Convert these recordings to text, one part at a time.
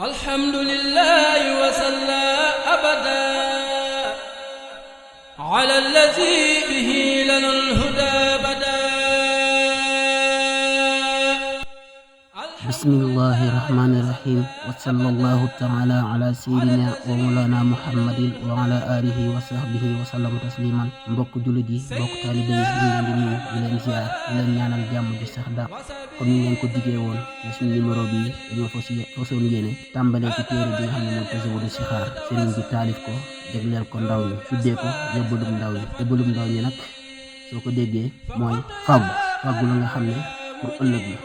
الحمد لله وصلى أبدا على الذي به لنا الهدى بدا. بسم الله الرحمن الرحيم وصلى الله تعالى على سيدنا ومولانا محمد وعلى آله وصحبه وسلم تسليما. mbokk jullit yi mbokk taalibe yi ñu leen di nuyu di leen ziar di leen ñaanal jàmm ji sax dàq comme ni ngeen ko diggee woon ci suñu numéro bi dañoo fasoon yéene tàmbalee ci téere bi nga xam ne mooy Tazawudu Sixaar sëriñ bi taalif ko jagleel ko ndaw ñi tuddee ko yóbbalum ndaw ñi. yóbbalum ndaw ñi nag soo ko déggee mooy fàggu la nga xam ne pour ëllëg la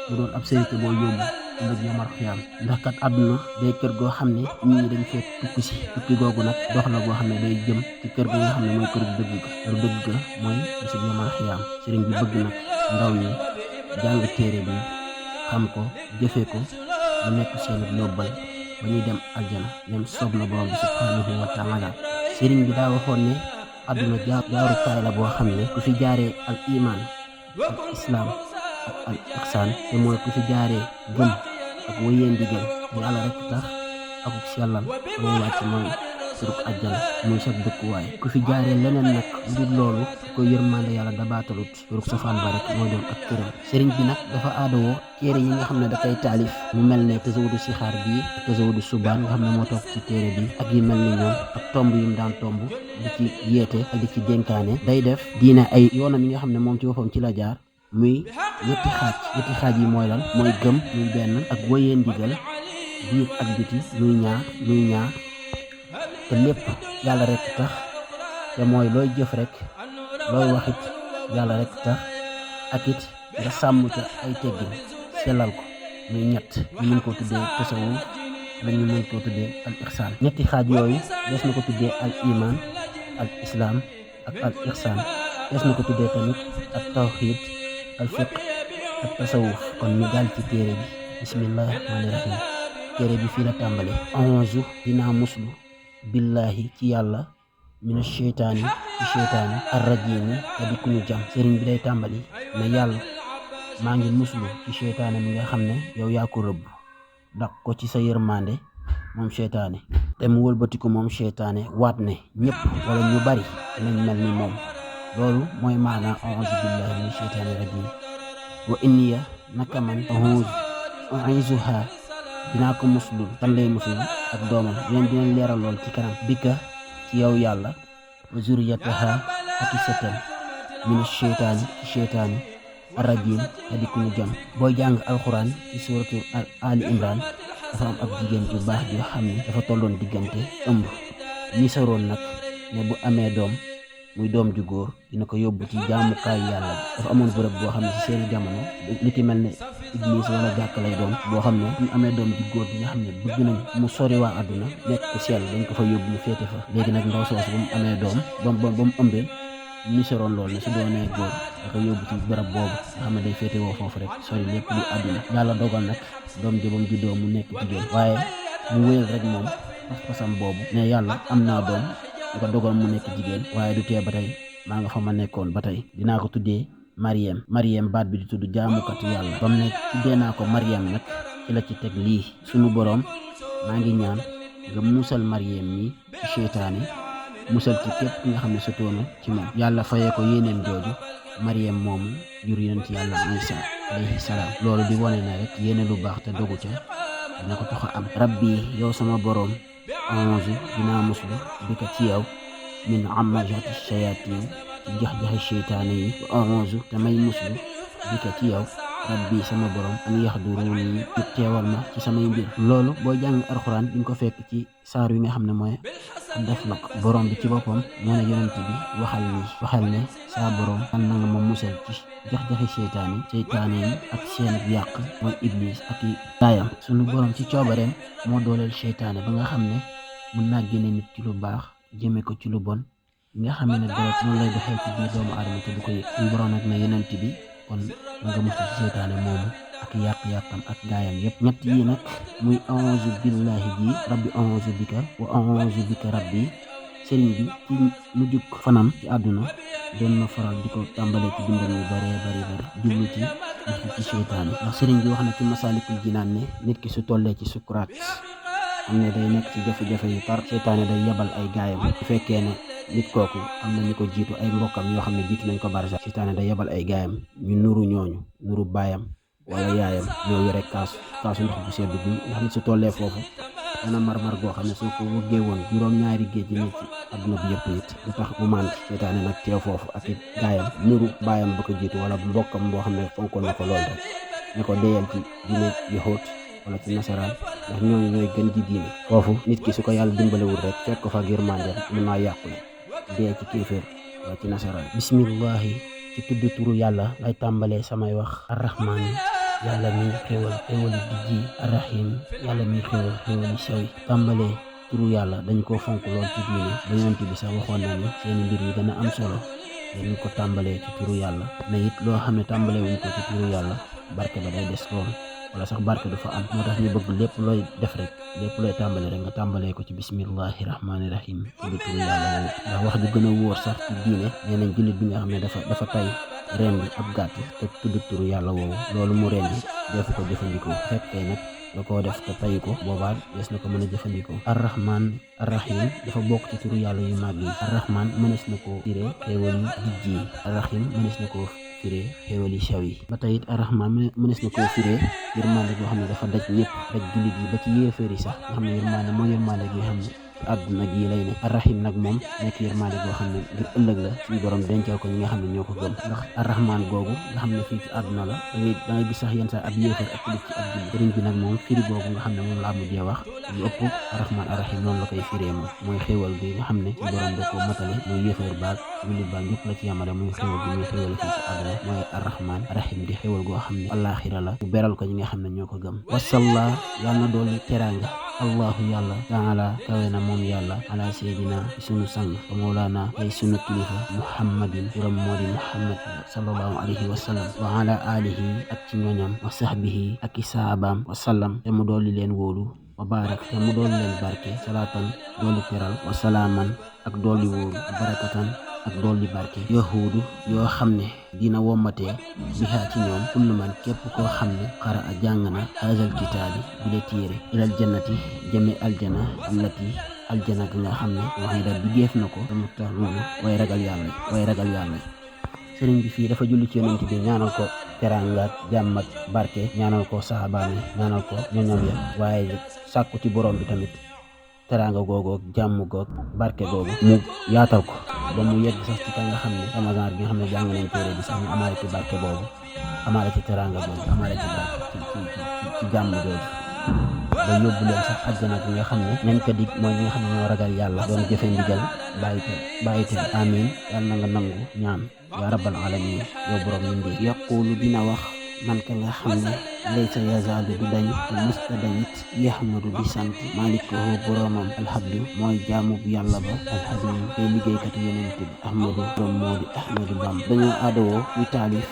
mu doon ab sérité boo yóbbu ëllëg yamar xiyaam ndax kat àdduna day kër goo xam ne nit ñi dañ fee tukki si tukki googu nag dox la goo xam ne day jëm ci kër gi nga xam ne mooy këru dëgg ga mooy bisub yamar xiyaam. sëriñ bi bëgg nag ndaw ñi jàng téere bi xam ko jëfe ko mu nekk seen yóbbal ba ñuy dem aljana dem soob na borom bi subhanahu wa taala. sëriñ bi daa waxoon ne àdduna jaarukaay la boo xam ne ku fi jaaree al iman ak islam ak al ihsaan te mooy ku fi jaaree gëm ak wëyee ndigal yàlla rek tax akuk sellal mooy wàcc mooy suruk àjjana muy sag dëkkuwaay. ku fi jaaree leneen nag lu dul loolu ko yërmande yàlla dabaatalut suruk safaan ba rek mooy doon ak këram. sëriñ bi nag dafa aadawoo téere yi nga xam ne da koy taalif mu mel ne Tazawudu Sixaar bii Tazawudu Subaan nga xam ne moo topp ci téere bi ak yu mel ni ñoom ak tomb yu mu daan tomb di ci yeete ak di ci dénkaane. day def diine ay yoonam yi nga xam ne moom ci boppam ci la jaar muy ñetti xaaj yi mooy lan mooy gëm muy benn ak wëyee ndigal biir ak biti muy ñaar te lépp yàlla rek tax te mooy looy jëf rek looy waxit yàlla rek tax ak it nga sàmm ca ay teggin sellal ko muy ñett ñu mën koo tuddee tasawuf la ñu mën koo tuddee al ihsaan. ñetti xaaj yooyu des na ko tuddee al iman al islam ak al ihsaan. des na ko tuddee tamit ak tawxiid al fiq ak tasawuf. kon ñu daal ci téere bi bismillahi rahmaani rahim. téere bi fii la tàmbale auzu dinaa muslu billahi ci yàlla mina sheytaani ci sheytaani arrajimi te di ku ñu jam. sëriñ bi day tàmbali ne yàlla maa ngi muslu ci sheytaane mi nga xam ne yow yaa ko rëbb daq ko ci sa yërmande moom sheytaane te mu wëlbatiku moom sheytaane waat ne ñëpp wala ñu bari dinañ mel ni moom. loolu mooy maanaa auzu billahi mina sheytaani rajim. wa inniya naka man u'izuha dinaa ko muslul kan lay muslul ak doomam dinañ leeral lool ci kanam bika ci yow yàlla wa zuriyataha ak i sëtam mina sheytaani ci sheytaani arrajim te di ku ñu jam. booy jàng alxuraan ci suratu ali imran dafa am ab jigéen ju baax joo xam ne dafa tolloon diggante ëmb misaroon nag ne bu amee doom muy doom ju góor dina ko yóbbu ci jaamukaay yàlla bi. dafa amoon bërëb boo xam ne ci seeni jamono li ci mel ne église wala jàkka lay doon boo xam ne ñu amee doom ju góor bi nga xam ne bëgg nañ mu sori waa àdduna nekk ku sell dañ ko fa yóbbu mu féete fa. léegi nag ndaw soosu ba mu amee doom ba mu ëmbee misaroon loolu ne su doonee góor da ko yóbbu ci bërëb boobu nga xam ne day féete woo foofu rek sori lépp lu àdduna. yàlla dogal nag doom ji ba mu juddoo mu nekk jigéen waaye mu wéyal rek moom pas-pasam boobu ne yàlla am naa doom nga dogal mu nekk jigéen waaye du tee ba tey maa nga fa ma nekkoon ba tey dinaa ko tuddee Mariem baat bi di tudd jaamukatu yàlla. ba mu ne tuddee naa ko Mariem nag ci la ci teg lii sunu boroom maa ngi ñaan nga musal Mariem mi ci seytaane musal ci képp ki nga xam ne sotoona ci moom. yàlla fayee ko yéeneem jooju Mariem moomu jur yonent yàlla Isa alayhi salaam. loolu di wone ne rek yéene lu baax te dogu ca dina ko tax a am. rabbi yow sama boroom auzu dinaa muslu bika ci yow min amajati shayatin ci jax-jaxi sheytaane yi. wa auzu te may muslu bika ci yow rabbi sama borom an yaxduruuni ñu teewal ma ci samay mbir. loolu boo jàng alxuraan di nga ko fekk ci saar yi nga xam ne mooy def la ko borom bi ci boppam moo ne yonent bi waxal ne saa borom man na nga ma musal ci jax-jaxi seytaane yi ak seen yàq mooy iblis ak i gaayam. sunu borom ci coobareem moo dooleel seytaane ba nga xam ne mën naa génne nit ci lu baax jëme ko ci lu bon nga xam ne deret noonu lay doxee ci biir doomu aadama te du ko yëg. suñu borom nag ne yonent bi kon nga musal ci seytaane moomu ak yàq-yàqam ak gaayam yëpp. ñett yi nag muy auzu billahi ji rabbi auzu bika wa auzu bika rabbi. sëriñ bi ci mujjug fanam ci àdduna doon na faral di ko tàmbalee ci bindam yu bari jublu ci muslu ci seytaane ndax sëriñ bi wax na ci Masaalikul Jinaan ne nit ki su tollee ci sukuraat xam ne day nekk ci jafe-jafe yu tar seytaane day yebal ay gaayam bu fekkee ne nit kooku am na ñu ko jiitu ay mbokkam yoo xam ne jiitu nañ ko barsa seytaane day yebal ay gaayam ñu nuru ñooñu nuru baayam wala yaayam ñoo yore kaasu ndox bu sedd bi ndax nit su tollee foofu dana mar goo xam ne soo ko wëggee woon juróom-ñaari géej gi nekk ci adduna bi yëpp it du tax mu màndi seytaane nag teew foofu ak it gaayam nuru baayam ba ko jiitu wala mbokkam boo xam ne fonkoon na ko lool rek ne ko deyal ci diine yahuud wala ci nasaraan ndax ñooñu ñooy gën ji diine foofu nit ki su ko yàlla dimbalewul rek fekk ko fa yërmandeem mën naa yàqule dee ci kéeféer wala ci nasaraan bismillahi ci tudd turu yàlla lay tàmbalee samay wax arrahmaan yàlla mi xéwal xéwali dijji arrahim yàlla mi xéwali sewi tàmbalee turu yàlla dañ koo fonk lool ci diine ba yonent bi sax waxoon na ni seeni mbir yi dana am solo dañ ko tàmbalee ci turu yàlla ne it loo xam ne tàmbalee wuñ ko ci turu yàlla barke ba day des lool wala sax barke du fa am moo tax ñu bëgg lépp looy def rek lépp looy tàmbale rek nga tàmbalee ko ci bismillahi rahmaani rahim tudd turu yàlla woowu ndax wax ju gën a wóor sax ci diine nee nañ jullit bi nga xam ne dafa tay rendi ab gàtt te tudd turu yàlla woowu loolu mu rendi defu ko jëfandikoo fekkee nag da koo def te tayu ko boobaa des na ko mën a jëfandikoo arrahman arrahim dafa bokk ci turu yàlla yu màgg yi arrahman mënees na koo firee xéewal yu dijj yi arrahim mënees na koo firee xéewal yi sew yi ba tey it arrahman mënees na koo firee yërmande boo xam ne dafa daj ñëpp daj jullit yi ba ci yéeféer yi sax nga xam ne yërmande moo yërmande gi xam ne àdduna gi lay ne arrahim nag moom nekk yërmande boo xam ne ngir ëllëg la suñu borom dencal ko ñi nga xam ne ñoo ko gëm ndax arrahman googu nga xam ne fii ci àdduna la da ngay gis sax yenn saa ab yéefar ak ci ab jullit sëriñ bi nag moom firi boobu nga xam ne moom laa mujjee wax lu ëpp arrahman arrahim noonu la koy firee moom mooy xéewal bi nga xam ne suñu borom da ko matale muy yéefar baag jullit baag ñëpp la ci yamale muy xéewal bi muy xéewal fii ci àdduna mooy arrahman arrahim di xéewal goo xam ne àllaaxira la mu beral ko ñi nga xam ne ñoo ko gëm wasalla yàlla na dooli teraanga allahu yàlla taala kawe na moom yàlla ala seydina sunu sang mawlaana ay sunu kilifa muhammadin turam moo di muhammad sallallahu alayhi wa sallam wa ala alihi ak ci ñoñam wa sahbihi ak i saabaam wa sallam te mu dooli leen wóolu wa baarak te mu dooli leen barke salaatan dooli teral wa salaaman ak dooli wóolu barakatan ak dolli barke yahuudu yoo xam ne dina wommatee bihaa ci ñoom kullu man képp koo xam ne xara a jàng na haazal kitaabi bi la téere ilal jannati jëme aljana allati aljana gi nga xam ne waxida bi géef na ko te mu tax noonu way ragal yàlla sëriñ bi fii dafa julli ci yonent bi ñaanal ko teraanga jàmm ak barke ñaanal ko saxaabaan yi ñaanal ko ñoñom ya waaye sàkku ci borom bi tamit teraanga googu jàmm goog barke googu mu yaatal ko ba mu yegg sax ci ka nga xam ne ramadan bi nga xam ne jàng nañ téere bi sax mu amaale ci barke boobu amaale ci teraanga googu amaale ci barke ci jàmm googu ba yóbbu leen sax àjjana bi nga xam ne nañ ko dig mooy ñi nga xam ne ñoo ragal yàlla doon jëfe ndigal bàyyi te amin yàlla na nga nangu ñaan ya rabbal alamin yow borom ñu ndi yaqulu dina wax man ka nga xam ne laysa yazaalu du dañ te musta dañit yahmadu di sant malikahu boromam alhabdu mooy jaamu bu yàlla ba alhadim tey liggéeykatu yonent bi ahmadu borom moo di ahmadu bam dañoo aadowoo muy taalif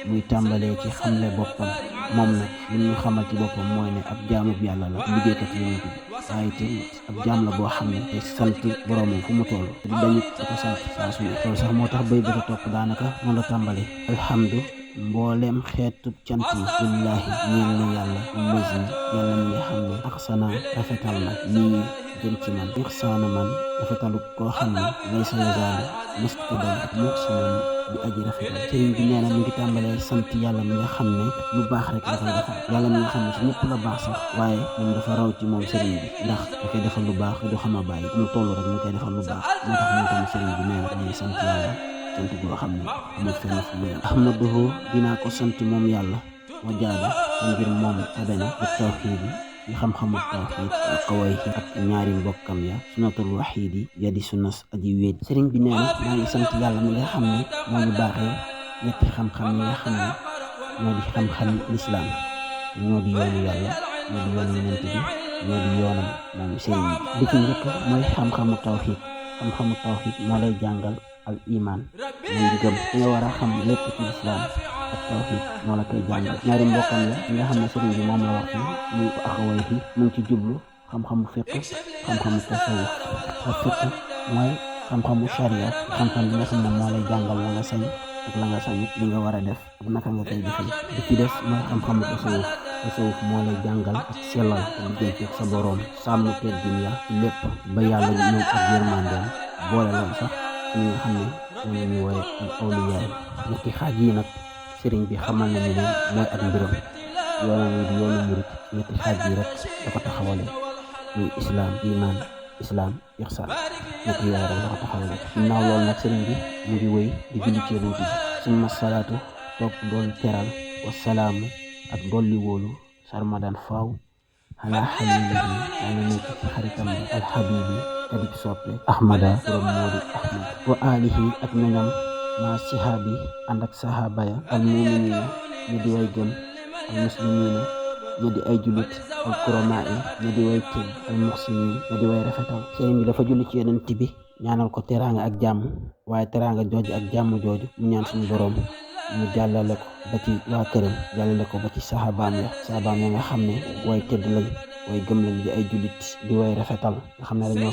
muy tàmbalee ci xamle boppam moom nag li ñu xamal ci boppam mooy ne ab jaamu bu yàlla la liggéeykatu yonent bi waaye te ab jaam la boo xam ne te sant boromam fu mu toll te du dañit di ko sant saa su ne loolu sax moo tax bay bëgg a topp daanaka noonu la tàmbalee alhamdu mboolem xeetub cant yi lillahi ñeel na yàlla allazi yàlla mi nga xam ne axsana rafetal na lii jëm ci man ixsaana man rafetalu koo xam ne laysa yazaalu mustadan muxsinan di aji rafetal sëriñ bi nee na mu ngi tàmbalee sant yàlla mi nga xam ne lu baax rek dafay defal yàlla mi nga xam ne ci ñëpp la baax sax waaye moom dafa raw ci moom sëriñ bi ndax dafay defal lu baax du xam a bàyyi mu toll rek mu koy defal lu baax moo tax moom tamit sëriñ bi nee na dañuy sant yàlla sant boo xam ne amul fenn fu mu yem ahmaduhu dinaa ko sant moom yàlla wa jaada te ngir moom tabe na bu tawxiid yi xam-xamu tawxiid ak kaway ak ñaari mbokkam ya sunatul waxiidi ya di sunnas aji wéet sëriñ bi nee na maa ngi sant yàlla mi nga xam ne moo ñu baaxee ñetti xam-xam yi nga xam ne ñoo di xam-xam lislaam te ñoo di yoonu yàlla ñoo di yoonu yonent bi ñoo di yoonam moom sëriñ bi ci njëkk mooy xam-xamu tawxiid moo lay jàngal al iman mooy gëm ci nga war a xam lépp ci lislaam ak tawxiid moo la koy jàngal ñaari mbokkam la nga xam ne sëriñ bi moom la wax fi muy ko axaway fi mu ngi ci jublu xam-xamu fiq xam-xamu tasawuf ak fiq mooy xam-xamu sharia xam-xam bi nga xam ne moo lay jàngal la nga sañ ak la nga sañut li nga war a def ak naka nga koy defee. bi ci des mooy xam-xamu tasawuf moo lay jàngal ak sellal te diggante ak sa boroom, sàmm teggin ya ci lépp ba yàlla ñëw ak yërmandeem boole loon sax ñi nga xam ne ñoom la ñu wooye al awliyaa. ñetti xaaj yi nag sëriñ bi xamal nañu ne mooy ak mbiram. yoonam wi di yoonu murit ñetti xaaj yi rek da ko taxawale muy islaam iman islaam ihsaan ñetti yooyu rek da ko taxawale. ginnaaw loolu nag sëriñ bi mu ngi wéy di julli ci yonent bi summa salaatu topp doon teral wasalaamu ak dolli wóolu sarmadan faaw ala xalilihi yàlla nekk ci xaritam bi alxabibi kadib soppe ahmada turam moo di ahmad wa alihi ak ñoñam ma sihaabi ànd ak sahaaba ya al muminina ñi di way gëm al muslimina ñi di ay jullit al kuramaa yi ñi di way tëgg al muxsinin ñi di way rafetal. sëriñ bi dafa julli ci yonent bi ñaanal ko teraanga ak jàmm, waaye teraanga jooju ak jàmm jooju mu ñaan suñu boroom mu jàllale ko ba ci waa këram, jàllale ko ba ci sahabaam ya nga xam ne way tëdd lañ, way gëm lañ, di ay jullit di way rafetal, nga xam ne dañoo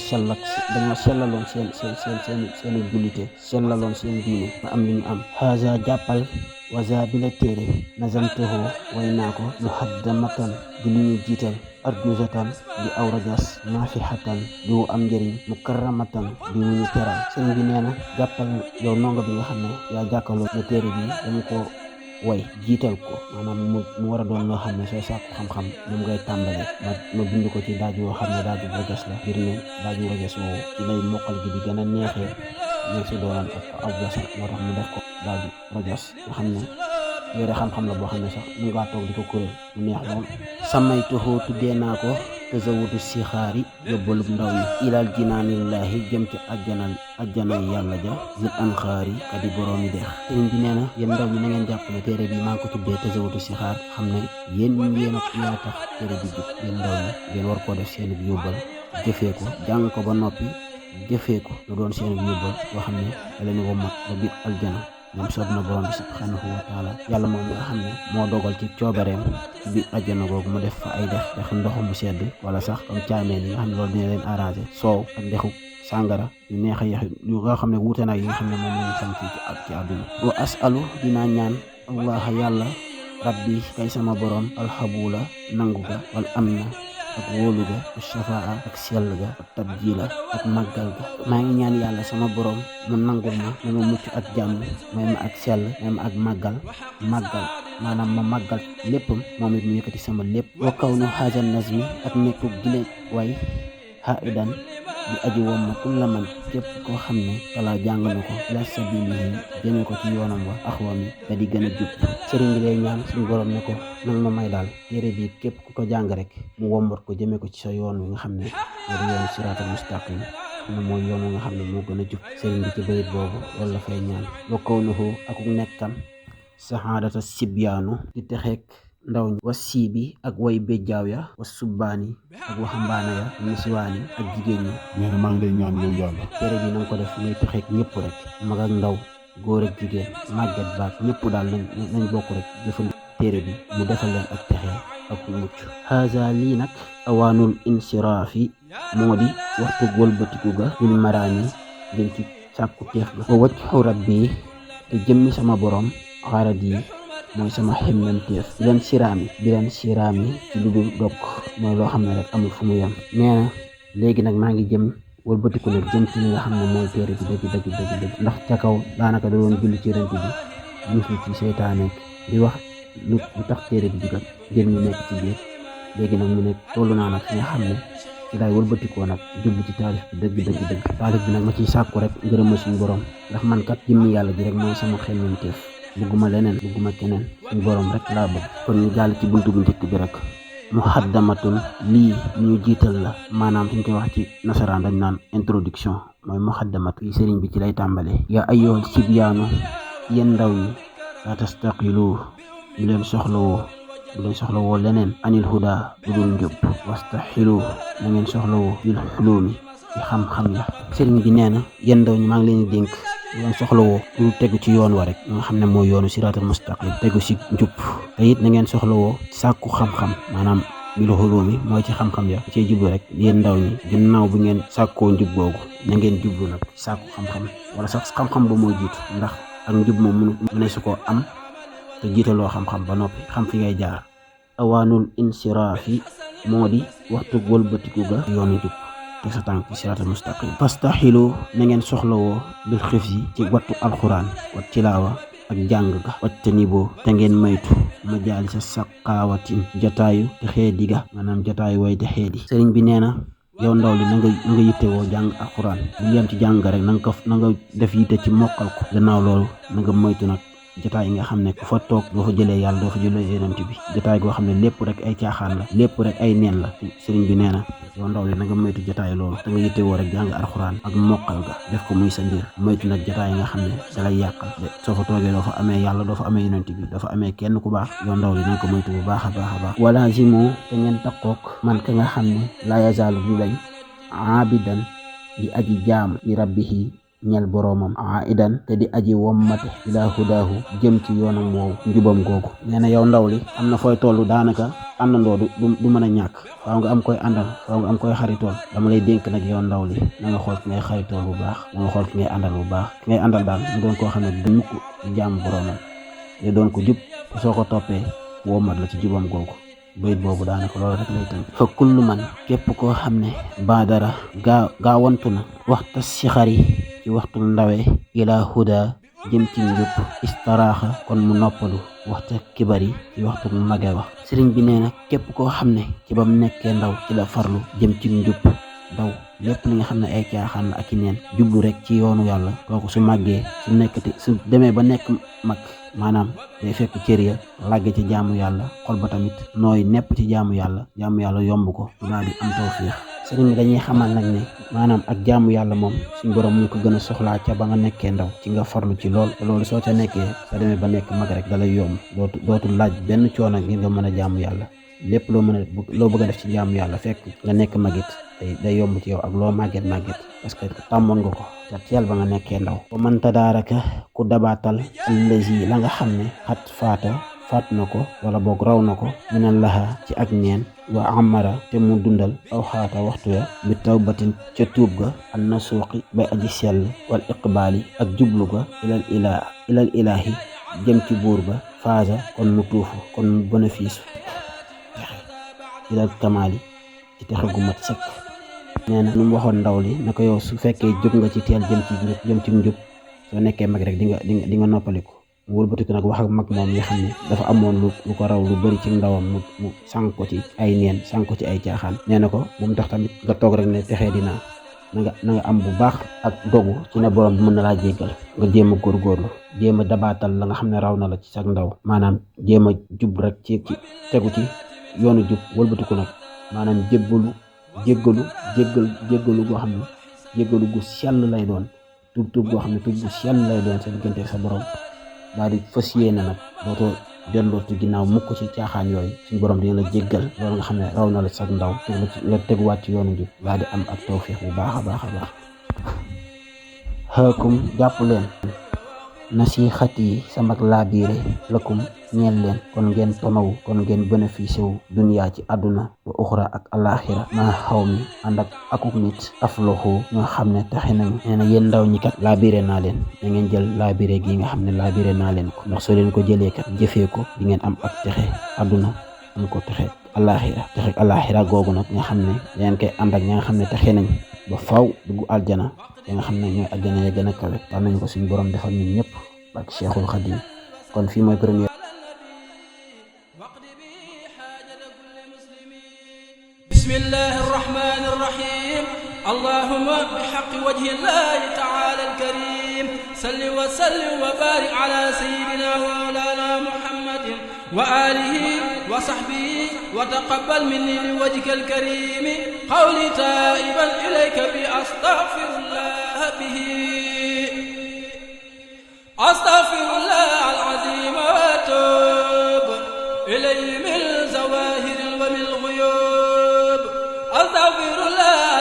sellaloon seeni jullite, sellaloon seen diine ba am li ñu am. haza jàppal waza bi la téere nazamtuhu way naa ko muhaddamatan di lu ñu jiital, arjuzatan di aw rajas, nafihatan di wu am njëriñ, mukarramatan di wu ñu teral. sëriñ bi nee na jàppal yow ndongo bi nga xam ne yaa jàkkaloo ne téere bi dañu ko way jiital ko, maanaam mu war a doon loo xam ne sooy sàkku xam-xam moom ngay tàmbale. ma bind ko ci daaj woo xam ne daaju rajas la, ngir ne daaju rajas woowu ci lay mokkal gi di gën a neexee ñeen si doonam ak aw jasa, moo tax mu def ko daaju rajas, nga xam ne yore xam-xam la boo xam ne sax mu ngaa toog di ko kuréel mu neex lool. samaytuhu tuddee naa ko tazawudu sixaari yóbbalub ndaw yi ilal jinaanillaahi jëm ci ajjanay yàlla ja zil anxaari kadi boroomi deex. sëriñ bi nee na yéen ndaw ñi na ngeen jàpp ne téere bi maa ngi ko tuddee tazawudu sixaar, xam ne yéen yaa tax téere bi jub. yéen ndaw ñi ngeen war koo def seen yóbbal, jëfee ko, jàng ko ba noppi jëfee ko, lu doon seen yóbbal boo xam ne da leen wommat ba biir aljana. ñoom soob na borom bi subhanahu wa taala, yàlla moom nga xam ne moo dogal ci coobareem ci biir àjjana googu mu def fa ay dex ndoxu mu sedd, wala sax comme caameen yi nga xam ne loolu dina leen arrangé, soow ak dexu sàngara yu neex a yeex yu nga xam ne wuute nag yi nga xam ne moom lañu xam ci àdduna. wa asalu dinaa ñaan allah yàlla rabbi kay sama borom alxabula nangu ga wal amna ak wóolu ga ak shafaa ak sell ga ak tabjila ak màggal ga. maa ngi ñaan yàlla sama borom mu nangul ma mucc ak jàmm, may ma ak sell, may ma ak màggal maanaam ma màggal léppam, moom it mu yëkkati sama lépp. wa kaw nu xaaja nazmi ak nekkug gile way haidan di aji woom ma kulla man képp koo xam ne talaa jàng na ko ila sabilihi jëmee ko ci yoonam wa axwami da di gën a jub. sëriñ bi lay ñaan suñu borom ne ko nang ma may daal téere bi képp ku ko jàng rek mu wombat ko jëmee ko ci sa yoon wi nga xam ne moo di yoon siraatal mustaqim, xam ne mooy yoon wi nga xam ne moo gën a jub. sëriñ bi ci bayit boobu loolu la fay ñaan. wa kawnuhu akuk nekkam saxaadata sibyaanu di texeek ndaw ñi, wa siibi ak way béjjaaw ya, wa subbaani ak waxambaana ya, nisiwaani ak jigéen ñi. nee na maa ngi lay ñaan yow yàlla téere bi na nga ko def muy texeek ñëpp rek, mag ak ndaw, góor ak jigéen, màgget baak ñëpp daal nañ bokk rek jëfandikoo téere bi mu defal leen ak texe ak mucc. haza lii nag awaanul insiraafi moo di waxtu wëlbatiku ga lil maraami jëm ci sàkku teef ga. wa wajhu rabbi te jëmmi sama borom xarat yi mooy sama xemmemteef bi leen siraami ci lu dul dog, mooy loo xam ne rek amul fu mu yem. nee na léegi nag maa ngi jëm wëlbatiku nag jëm ci li nga xam ne mooy téere bi dëgg ndax ca kaw daanaka da doon julli ci rent bi muslu ci seytaane di wax lu tax téere bi jugat ngir ñu nekk ci biir. léegi nag mu nekk tollu naa nag fi nga xam ne ci laay wëlbatikoo nag jublu ci taalif bi dëgg taalif bi nag ma ciy sàkku rek ngërëma suñu borom, ndax man kat jëmmi yàlla ji rek mooy sama xemmemteef, bëgguma leneen, bëgguma keneen, suñu borom rek laa bëgg. kon ñu jàll ci buntu bu njëkk bi rek. muhaddamatun lii ñu jiital la, maanaam suñ koy wax ci nasaraan dañ naan introduction, mooy muhaddamatu yi sëriñ bi ci lay tàmbalee. yaa ayyuhal sibyaanu yéen ndaw ñi la tastaqilu bu leen soxlawoo leneen anil huda bu dul njub, wastaxilu na ngeen soxlawoo bil xuluumi ci xam-xam ya. sëriñ bi nee na yéen ndaw ñi maa ngi leen di dénk bu leen soxlawoo lu tegu ci yoon wa rek nga xam ne mooy yoonu siraatal mustaqim, tegu si njub. te it na ngeen soxlawoo sàkku xam-xam, maanaam bil xuluumi mooy ci xam-xam ya cee jublu rek. yéen ndaw ñi ginnaaw bu ngeen sàkkoo njub googu na ngeen jublu nag sàkku xam-xam, wala sax xam-xam ba moo jiitu, ndax ak njub moom mu ne su koo am te jiitaloo xam-xam ba noppi xam fi ngay jaar. awaanul insiraafi moo di waxtu wëlbatiku ga yoonu jub te sa tànk ci siraatal mustaqim. fastaxilu na ngeen soxlawoo bil xifzi ci wattu alxuraan wa tilaawa ak jàng ga wacte niboo te ngeen maytu majaali sa saqaawatin jataayu te xeedi ga maanaam jataayu way te xeedi. sëriñ bi nee na yow ndaw li na nga yittewoo jàng alxuraan bu yem ci jàng rek na nga def yitte ci mokkal ko. gannaaw loolu na nga moytu nag jotaay yi nga xam ne ku fa toog doo fa jëlee yàlla doo fa jëlee yonent bi. jotaay goo xam ne lépp rek ay caaxaan la, lépp rek ay neen la. sëriñ bi nee na yow ndaw li na nga moytu jotaay loolu te nga yittewoo rek jàng alxuraan ak mokkal ga def ko muy sa mbir. moytu nag jotaay yi nga xam ne da lay yàqal soo fa toogee doo fa amee yàlla doo fa amee yonent bi doo fa amee kenn ku baax. yow ndaw li na nga ko moytu bu baax a baax a baax. wala zimu te ngeen takkook man ka nga xam ne laa yazaalu du dañ aabidan di aji jaam li rabbihi ñel boroomam aidan te di aji wommate ila hudaahu jëm ci yoonam woowu njubam googu. nee na yow ndaw li am na fooy toll daanaka àndandoo du mën a ñàkk. faaw nga am koy àndal, faaw nga am koy xaritool. dama lay dénk nag yow ndaw li na nga xool ki ngay xaritool bu baax, na nga xool ki ngay àndal bu baax. ki ngay àndal daal mu doon koo xam ne du mukk jaam boroomam te doon ko jub soo ko toppee wommat la ci jubam googu. bayit boobu daanaka loolu rek lay tënk. fa kullu man képp koo xam ne baadara gaawantu na waxta sixari ci waxtu ndawee ila huda jëm ci njub istaraaxa kon mu noppalu waxta kibari ci waxtu mage wax. sëriñ bi nee na képp koo xam ne ci bam nekkee ndaw ci la farlu jëm ci njub daw lépp li nga xam ne ay caaxaan la ak i neen jublu rek ci yoonu yàlla kooku su màggee su demee ba nekk mag maanaam day fekk cër ya làgge ci jaamu yàlla, xol ba tamit nooy nepp ci jaamu yàlla yomb ko du daal di am tawfiix. sëriñ bi dañuy xamal nag ne maanaam ak jaamu yàlla moom suñ borom mu ko gën a soxlaa ca ba nga nekkee ndaw ci nga farlu ci lool. te loolu soo ca nekkee soo demee ba nekk mag rek dalay yomb dootul laaj benn coono ngir nga mën a jaamu yàlla. lépp loo bëgg a def ci jaamu yàlla fekk nga nekk magit day yomb ci yow ak loo màgget parce que tàmmoon nga ko te teel ba nga nekkee ndaw. wa man tadaaraka ku dabaatal allazi la nga xam ne xat faat na ko wala boog raw na ko minal laha ci ak neen wa amara te mu dundal aw xaata waxtu ya bi tawbatin ca tuub ga an na suuqi bay aji sell wal iqbaali ak jublu ga ilal ilaahi jëm ci buur ba faasa kon mu tuufu kon mu bénéfice ilal kamaali ci texe gu mat sëkk. nee na lu mu waxoon ndaw li na ko yow su fekkee jóg nga ci teel jëm ci njub soo nekkee mag rek di nga noppaliku. mu wëlbatiku nag wax ak mag moom nga xam ne dafa amoon lu ko raw lu bëri ci ndawam mu sànq ko ci ay neen sànq ko ci ay caaxaan. nee na ko bu mu tax tamit nga toog rek ne texee dinaa na nga am bu baax ak dogu ci ne borom bi mën na laa jéggal. nga jéem a góorgóorlu jéem a dabaatal la nga xam ne raw na la ci sag ndaw maanaam jéem a jub rek ci tegu ci yoonu jub. wëlbatiku nag maanaam jéggalu goo xam ne jéggalu gu sell lay doon tuub goo xam ne tuub gu sell lay doon sa diggante sa borom. daal di fas yéene nag dootoo delloo ci ginnaaw mukk ci caaxaan yooyu suñu borom dina la jéggal loolu nga xam ne raw na la sax ndaw te nga teguwaat ci yoonu jub daal di am ak tawfiix bu baax a baax a baax. xaakum jàpp leen nasiixat yi sama laabiire lakum ñeel leen kon ngeen tonaw kon ngeen bénéficié wu duniyaa ci àdduna wa uxra ak alaxira maa xaw mi ànd ak akuk nit afloxu ñoo xam ne taxe nañu. nee na yéen ndaw ñi kat laabiire naa leen da ngeen jël laabiire gi nga xam ne laabiire naa leen ko ndax soo leen ko jëlee kat jëfee ko di ngeen am ak texe àdduna am ko texe alaxira googu nag nga xam ne dangeen koy ànd ak ña nga xam ne taxe nañ ba faw dugg aljana ya nga xam ne ñooy aljana ya gën a kawe. war nañu ko suñu borom defal ñun ñëpp ak Cheikhul Khadim. kon fii mooy premier. bismillahi rahmani rahim allahumma bihaqqi wajhi llahi ta'ala al-karim salli wa sallim wa barik ala sayyidina wa mawlana muhammadin wa alihi wa sahbihi wa taqabbal minni liwajhika al-karim qawli taiban ilayka bi astaghfirullah bihi astaghfirullah al-azim wa atub ilayhi min zawahir wa min ghuyub astaghfirullah